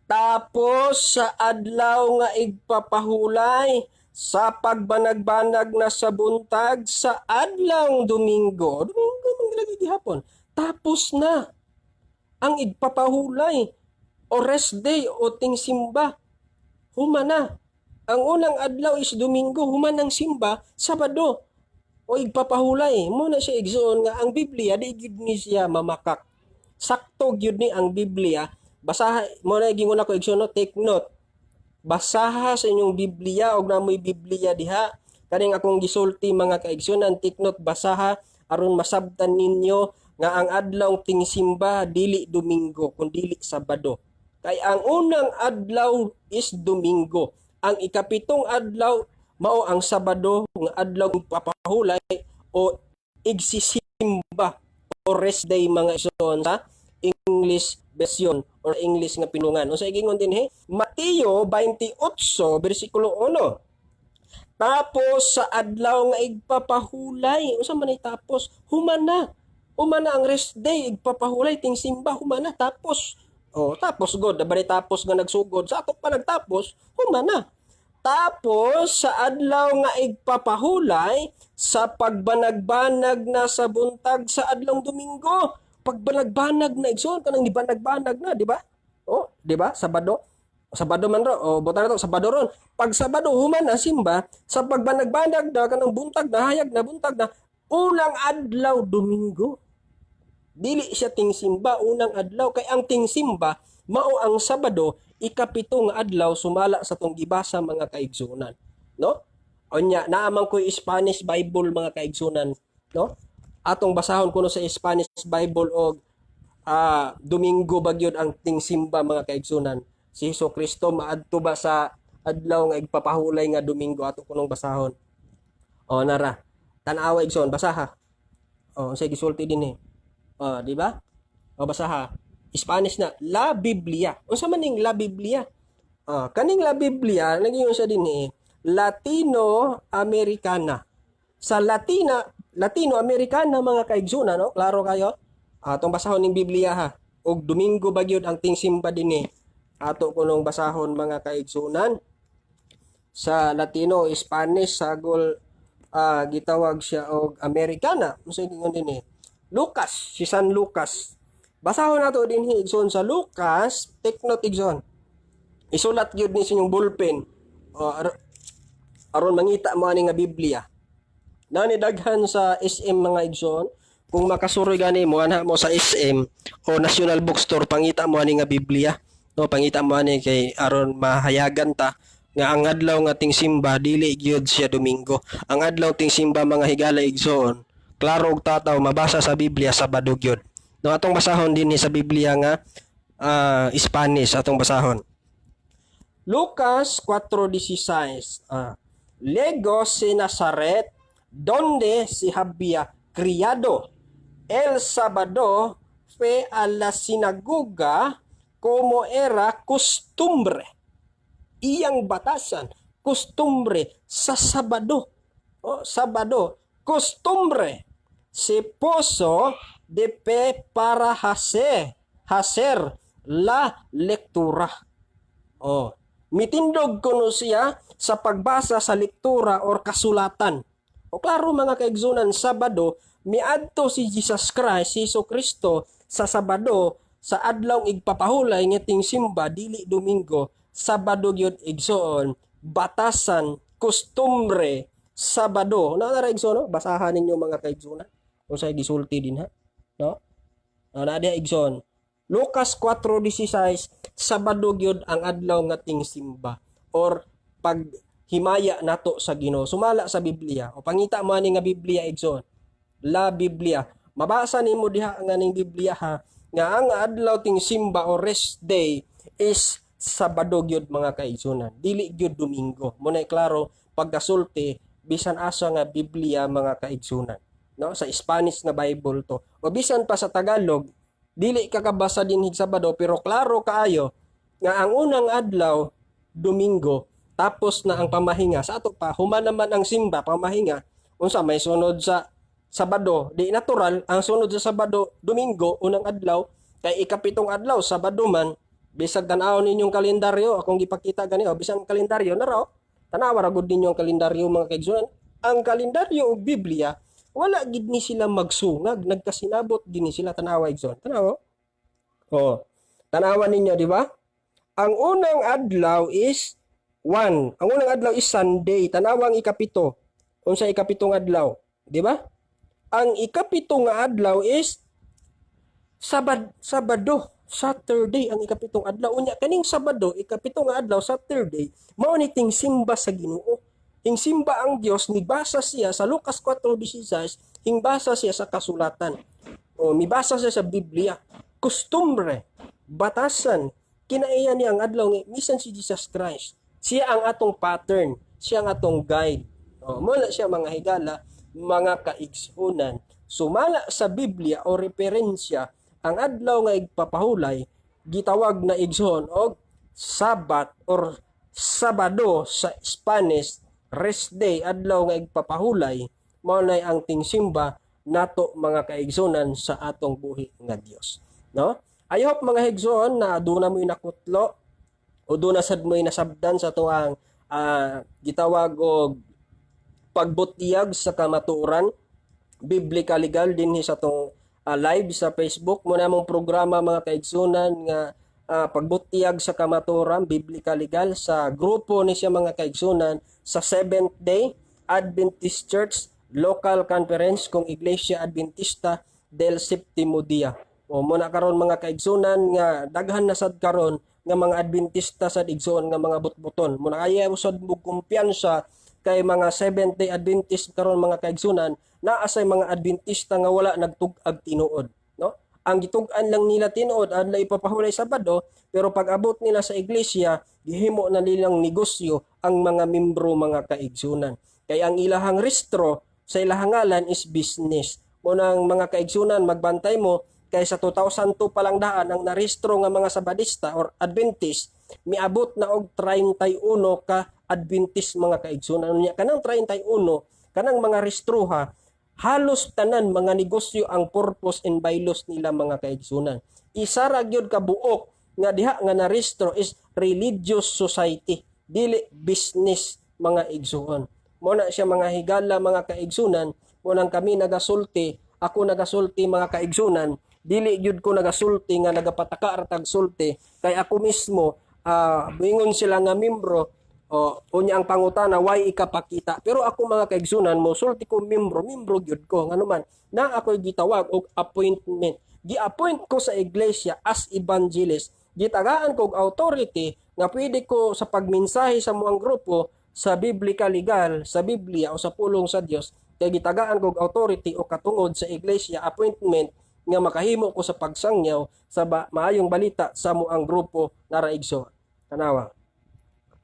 Speaker 1: Tapos sa adlaw nga igpapahulay sa pagbanag-banag na sa buntag sa adlaw Domingo. Domingo man lagi gihapon. Tapos na ang igpapahulay o rest day o tingsimba. Humana. Ang unang adlaw is Domingo, human ang simba, Sabado. O igpapahulay. Mo na siya, igsoon, nga ang Biblia di gyud ni siya mamakak. Sakto gyud ni ang Biblia. Basaha mo na gingon ako, igsoon, no? Take note. Basaha sa inyong Biblia og namoy Biblia diha. Kaning akong gisulti, mga kaigsunan, take note, basaha aron masabtan ninyo nga ang adlaw tingsimba dili Domingo kun dili Sabado. Kay ang unang adlaw is Domingo. Ang ikapitong adlaw mao ang Sabado nga adlaw papahulay o igsisimba o rest day, mga igsoon, sa English version or English nga pinungan. Unsa giingon dinhi? Mateo 28 bersikulo 1. Tapos sa adlaw nga igpapahulay, unsa man ay tapos? Human na. Human na ang rest day, igpapahulay ting simba, human na tapos. Oh, tapos god, bali tapos nga nagsugod. Sa ato pa nagtapos, human na. Tapos sa adlaw nga igpapahulay, sa pagbanagbanag na sa buntag sa adlong Domingo. Pagbanagbanag na, igsoon, kanang nibanagbanag na, di ba? Oh, di ba? Sabado. Sabado man ro, o buta na to, Sabado ron. Pag Sabado human ang simba, sa pagbanagbanag na kanang buntag na, hayag na buntag na, unang adlaw Domingo. Dili siya ting simba unang adlaw kay ang ting simba mao ang Sabado, ikapito nga adlaw sumala sa tong gibasa, mga kaigsunan, no? Unya naa man ko'y Spanish Bible, mga kaigsunan, no? Atong basahon kuno sa Spanish Bible og Domingo ba gyud ang tingsimba, mga kaigsunan? Si Hesus Kristo maadto ba sa adlaw nga igpapahulay nga Domingo? Ato kunong basahon. O nara. Tan-awa, igsoon, basaha. O unsay gisulti dinhi? O, di ba? O basaha. Spanish na La Biblia. Unsa man ning La Biblia? Ah, kaning La Biblia nagingon siya dinhi Latino Americana. Sa Latino Americana, mga kaigsunan, no? Klaro kayo? Atong basahon ning Biblia ha. Og Domingo ba gyud ang tingsimba dinhi? Ato kunong basahon, mga kaigsunan. Sa Latino, Spanish sagol gitawag siya og Americana. Unsa ingon dinhi? Lucas, si San Lucas. Basahon nato dinhi, igsoon, sa Lucas, take note, igsoon. Isulat gyud ni sa inyong ballpen. O, aron mangita mo ani nga Biblia. Nani daghan sa SM, mga igsoon. Kung makasuroy gani mo anha mo sa SM o National Bookstore, pangita mo ani nga Biblia. No, pangita mo ani kay aron mahayagan ta nga ang adlaw nga tingsimba dili gyud siya Domingo. Ang adlaw tingsimba, mga higala, igsoon, klaro og tataw mabasa sa Biblia, Sabado gyud. No, atong basahon dinhi sa Biblia nga Spanish atong basahon. Lucas 4:16. Luego se Nazaret, donde se había criado. El sábado fue a la sinagoga como era costumbre. Iyang batasan, costumbre sa Sabado. Oh, Sabado, costumbre. Se puso de pie para hacer la lectura. Oh, mitindog kuno siya sa pagbasa sa lektura or kasulatan. O klaro, mga kaigsunan, Sabado miadto si Jesus Christ, si Hesus Kristo sa Sabado, sa adlaw igpapahulay nga simba dili Domingo, Sabado gyud, igsoon, batasan, kostumbre, Sabado. Na na, igsoon, no? Basahan ninyo, mga kaigsunan. Kung sa gisulti din ha. No? Na diha, igsoon. Lucas 4:16, Sabado gyud ang adlaw nga tingsimba or paghimaya nato sa Ginoo sumala sa Biblia. O pangita mo ani nga Biblia, igsoon. La Biblia. Mabasa nimo diha nga ning Biblia ha nga ang adlaw tingsimba o rest day is Sabado gyud, mga kaigsunan. Dili gyud Domingo. Muna klaro pagkasulti bisan asa nga Biblia, mga kaigsunan. No, sa Spanish nga Bible to. O bisan pa sa Tagalog, dili ka kabasa dinhi Sabado pero klaro kaayo nga ang unang adlaw Domingo, tapos na ang pamahinga. Sa ato pa, human naman ang simba, pamahinga, unsa may sunod sa Sabado? Di natural ang sunod sa Sabado Domingo, unang adlaw, kay ikapitong adlaw Sabado man. Bisag tan-awon ninyong kalendaryo akong gipakita gani o bisan kalendaryo na raw, tanawa ra gud ninyo ang kalendaryo, mga kaigsunan. Ang kalendaryo ug Biblia wala gid ni sila magsungag, nagkasinabot gid ni sila. Tanawa, igsoon, tanawa. Oh, tanawa ninyo, di ba? Ang unang adlaw is 1. Ang unang adlaw is Sunday. Tanawa ang ikapito. Unsa ikapitong adlaw, di ba? Ang ikapito nga adlaw is Sabado, Saturday ang ikapitong adlaw. Unya kaning Sabado, ikapito nga adlaw, Saturday, mao ni ting simba sa Ginoo. Ting simba ang Dios, nibasa siya sa Lucas 4:16, hingbasa siya sa kasulatan. O mibasa siya sa Biblia. Kustumbre, batasan, kinaiya niya ang adlaw nga misan si Jesus Christ. Siya ang atong pattern, siya ang atong guide. O, mo na siya, mga higala, mga kaigsunan. Sumala sa Biblia o referensya, ang adlaw nga igpapahulay gitawag na, igsoon, og Sabat or Sabado sa Spanish, rest day, adlaw nga igpapahulay, mao nay ang tingsimba nato, mga kaigsunan, sa atong buhi nga Dios, no? I hope, mga higsoon, na aduna mo nakutlo o duna sad mo'y nasabdan sa tuang gitawag og pagbutiyag sa kamatuoran biblical legal dinhi sa tong live sa Facebook mo namong programa, mga kaigsunan, nga pagbutiyag sa kamatuoran biblical legal sa grupo ni siya, mga kaigsunan, sa Seventh Day Adventist Church Local Conference kung Iglesia Adventista del Septimo Dia. O mo na karon, mga kaigsunan, nga daghan na sad karon nga mga Adventista sad, igsoon, nga mga butbuton. Mo na ayaw sad mo kumpiyansa kay mga Seventh Day Adventist karon, mga kaigsunan, naa say mga Adventista nga wala nagtug-ag tinuod, no? Ang gitug-an lang nila tinuod adlaw ipapahulay, Sabado, pero pag abot nila sa iglesia, gihimo na nilang negosyo ang mga membro, mga kaigsunan. Kay ang ilahang restro sa ilahang ngalan is business. Mo nang, mga kaigsunan, magbantay mo kay sa 2002 pa lang daan ang narehistro nga mga Sabadista or Adventist, miabot na og 31 ka Adventist, mga kaigsunan. Unya kanang 31, kanang mga restroha, halos tanan mga negosyo ang purpose and bylaws nila, mga kaigsunan. Isa ra gyud ka buok nga diha nga narehistro is religious society, dili business, mga igsuon. Mo na siya, mga higala, mga kaigsunan, mo nang kami nagasulti, ako nagasulti, mga kaigsunan, dili gyud ko nagasulti nga nagapataka ra tag sulti kay ako mismo moingon sila nga membro o unya ang pangutana, why ikapakita? Pero ako, mga kaigsunan, mo sulti ko membro, membro gyud ko, ngano man na ako'y gitawag og appointment, gi-appoint ko sa iglesia as evangelist, gitagaan ko og authority nga pwede ko sa pagmensahe sa muang grupo sa biblical legal, sa Biblia o sa pulong sa Dios, kay gitagaan ko og authority o katungod sa iglesia, appointment nga makahimo ko sa pagsangyaw sa maayong balita sa muang grupo nara, igsoon. Tanawa.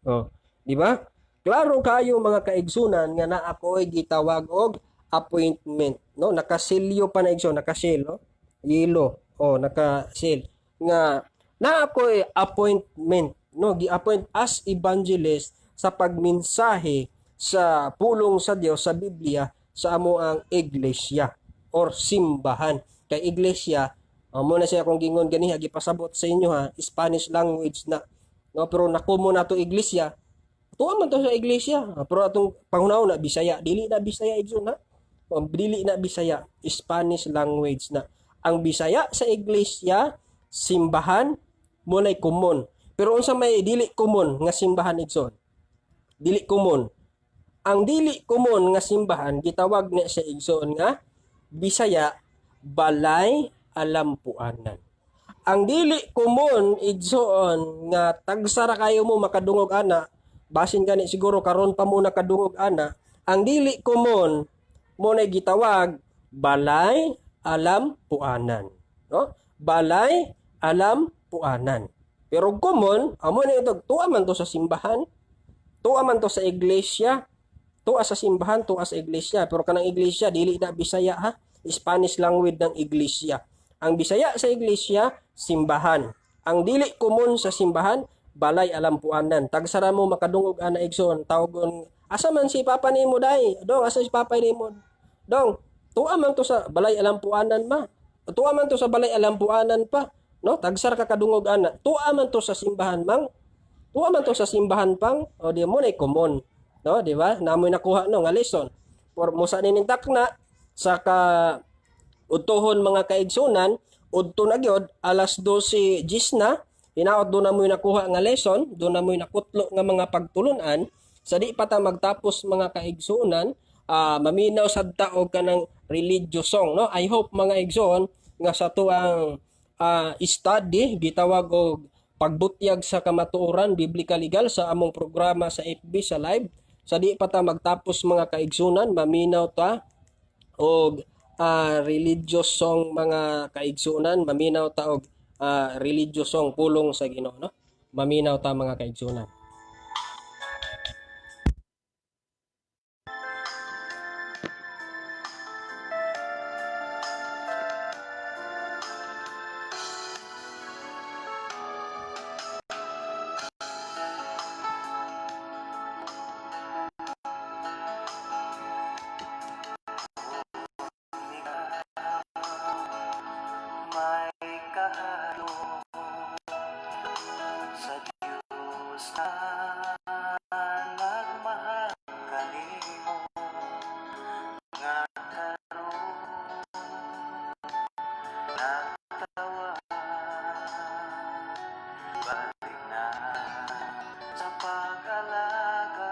Speaker 1: Oh, di ba? Klaro kayo, mga kaigsunan, nga na ako'y gitawag og appointment, no? Nakasilyo pa na, igsoon, nakasil, no? Yelo. Oh, nakasil nga na ako'y appointment, no? Gi-appoint as evangelist sa pagmensahe sa pulong sa Dios, sa Biblia, sa amo ang iglesia or simbahan. Kay iglesia, mo na siya akong gingon ganiha, gipasabot sa inyo ha, Spanish language na, no? Pero nako mo na to iglesia, tuwa man to sa iglesia. Ah, pero atong panghunahuna Bisaya, dili na Bisaya, igsoon, ha. O, dili na Bisaya, Spanish language na. Ang Bisaya sa iglesia, simbahan, mo na'y common. Pero unsa may dili common nga simbahan, igsoon? Dili common. Ang dili common nga simbahan, gitawag na sa igsoon nga Bisaya, balay alampuanan. Ang dili common, igsoon, nga tagsa ra kayo mo makadungog ana, basin gani siguro karon pa mo nakadungog ana, ang dili common mo na gitawag balay alampuanan, no? Balay alampuanan. Pero common, amo na ito, tuwa man to sa simbahan, tuwa man to sa iglesia, tuwa sa simbahan, tuwa sa iglesia. Pero kanang iglesia, dili na Bisaya ha. Spanish language ng iglesia. Ang Bisaya sa iglesia, simbahan. Ang dili common sa simbahan, balay alampuanan. Tagsara mo makadungog ana, igsoon, tawgon, "Asa man si papa nimo dai? Dong, asa si papa nimo? Dong, tuwa man to sa balay alampuanan ma. Tuwa man to sa balay alampuanan pa." No, tagsar ka kadungog ana. "Tuwa man to sa simbahan, mang. Tuwa man to sa simbahan, pang." O di mo na common. No, di ba? Namoy nakuha, no, nga lesson. For musa ninintak na sa ka udtohon, mga kaigsunan, udto na gyud alas 12:10 na, hinaot do na mo'y nakuha nga lesson, do na mo'y nakutlo nga mga pagtulunan. Sa di pa ta magtapos, mga kaigsunan, maminaw sad ta og kanang religious song, no? I hope, mga igsoon, Nga sa atoang study gitawag og pagbutyag sa kamatuoran biblical legal sa among programa sa FB sa live. Sa di pa ta magtapos, mga kaigsunan, maminaw ta og religious song, mga kaigsunan. Maminaw ta og religious song, pulong sa Ginoo, no? Maminaw ta, mga kaigsunan.
Speaker 2: May kahalo sa Diyos na nagmahal kanimo nga karon nagtawag, balik na sa pag-alagad.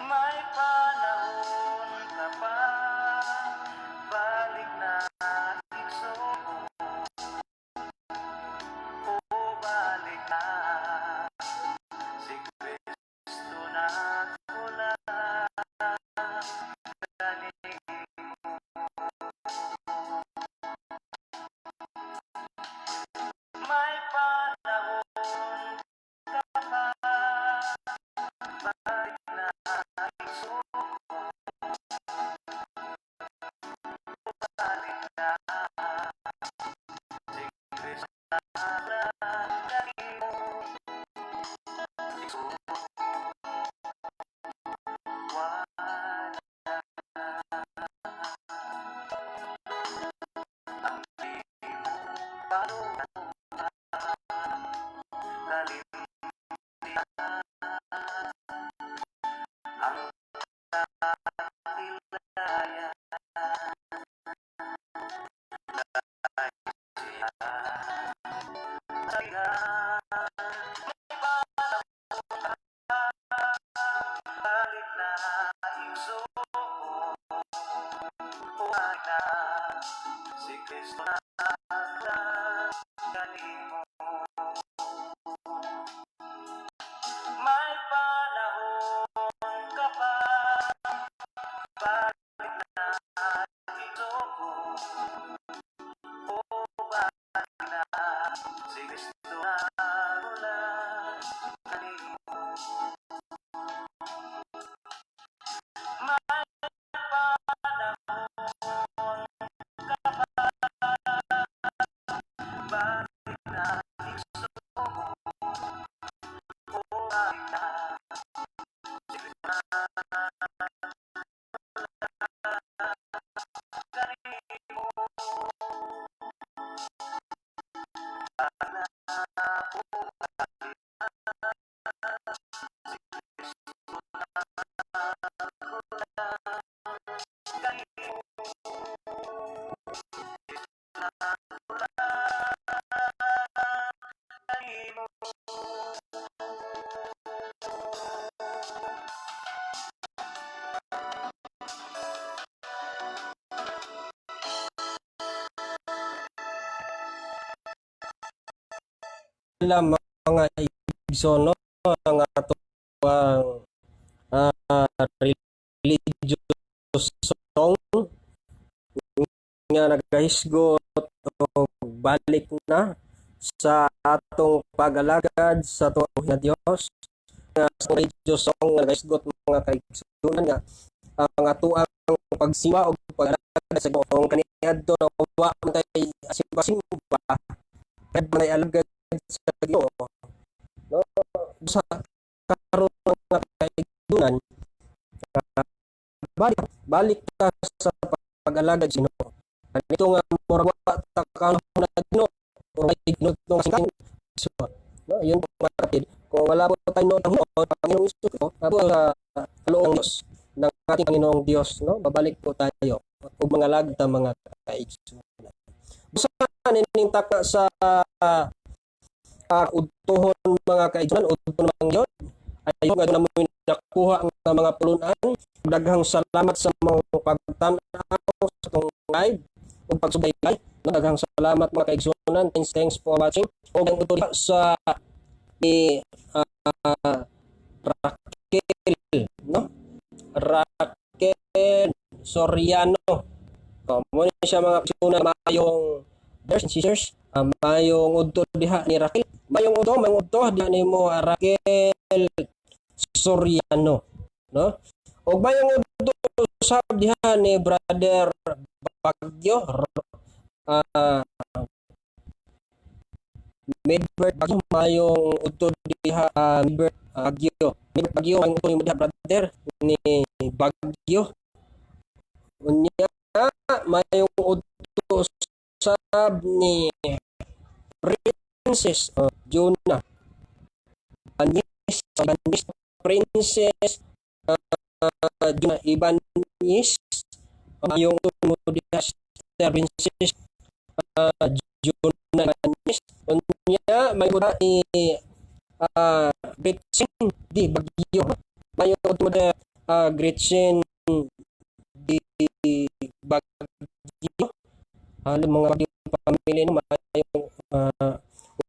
Speaker 2: May panahon ka pa, balik na, igsoon. O balik na, si Kristo naghulat kanimo. May panahon ka pa, balik na, igsoon. Balik na, si Kristo naghulat kanimo. Igsoon, wala ang imong baluhan, kalimtian ang kakilayan siya sa. Balik na, igsoon. Balik na, si Kristo naghulat kanimo. May panahon ka pa, balik na, igsoon. O balik na, si Kristo naghulat kanimo. May panahon ka pa, balik na, igsoon. O balik na, si Kristo naghulat kanimo. Balik na, o balik na, si Kristo naghulat kanimo. Naghulat kanimo.
Speaker 1: Alam, mga igsoon, no, ang atoang religious song nga nagahisgot og balik na sa atong pag-alagad sa atong nga Dios, nga sa religious song nga nagahisgot, mga kaigsuonan, nga ang atoang pagsimba og pag-alagad sa Ginoo kaniadto na wa man tay simba-simba, kay man alagad sa Ginoo, no? Sa karon, mga kaigsuonan, balik balik ta sa pag-alagad sa Ginoo. Anito nga murag wa ta kanahon na Ginoo o ay Ginoo nga so, no? Yun po, mga kapatid, kung wala po tayo noon ang Panginoong Hesus Kristo po sa kaloob ng Diyos, ng ating Panginoong Diyos, no? Babalik po tayo ug mga lagta, mga kaigsuonan. Busa ining taka sa udtohon, mga kaigsuonan, udto naman yun ay nga na mo nakuha nga mga pulunan. Daghang salamat sa mga pagtan-aw sa atong live. ug pagsubaybay, no? Daghang salamat, mga kaigsuonan. Thanks, thanks for watching. Ug ang udto sa ni Raquel, no? Raquel Soriano. Oh, mao ni siya, mga kaigsuonan. Mayong brothers and sisters, mayong udto diha ni Raquel. Mayong udto diha nimo, Raquel Soriano, no? Ug mayong udto sab diha ni Brother Bagyo, Medbert Bagyo. Mayong udto diha, Medbert Bagyo. Medbert Bagyo, mayong udto nimo diha, brother ni Bagyo. Unya mayong udto sab ni Princess Jonah Ibanez, Ibanez, Princess Jonah Ibanez. Mayong udto mo diha, Sister Princess Jonah Ibanez. Unya may udto ni Gretchen D. Bagyo. Mayong udto mo diha, Gretchen D. Bagyo. Ano mga Bagyo family, no? Mayong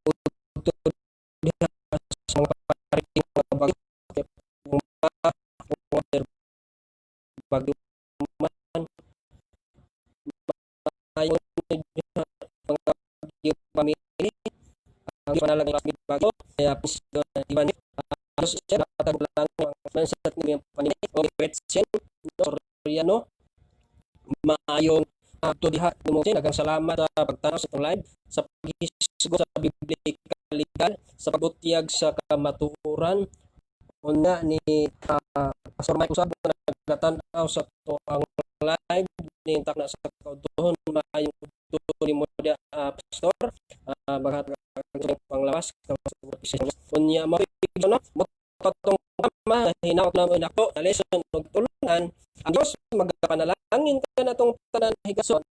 Speaker 1: udto diha sa mga parating mga Bagyo. Kung Bagyo man, maayong diha mga Bagyo family. Ang panalangin ng Bagyo kaya Iban siya hatag lang ang sa niyang pamilya o Gretchen Soriano. Maayong to diha nimo. Daghang salamat sa pagtanaw sa atong live, sa paghisgot sa biblical legal, sa pagbutyag sa kamatuoran. Una ni Pastor Mike usab nga nagatan-aw sa atoang live ni takna sa kautuhon. Maayong udto nimo diha, Pastor. Maghatag ang panglawas. Unya mao, no, mo katong kama hinawak na mo nako na lesson ug tulungan. Ang Dios magapanalangin kanatong tanan higason.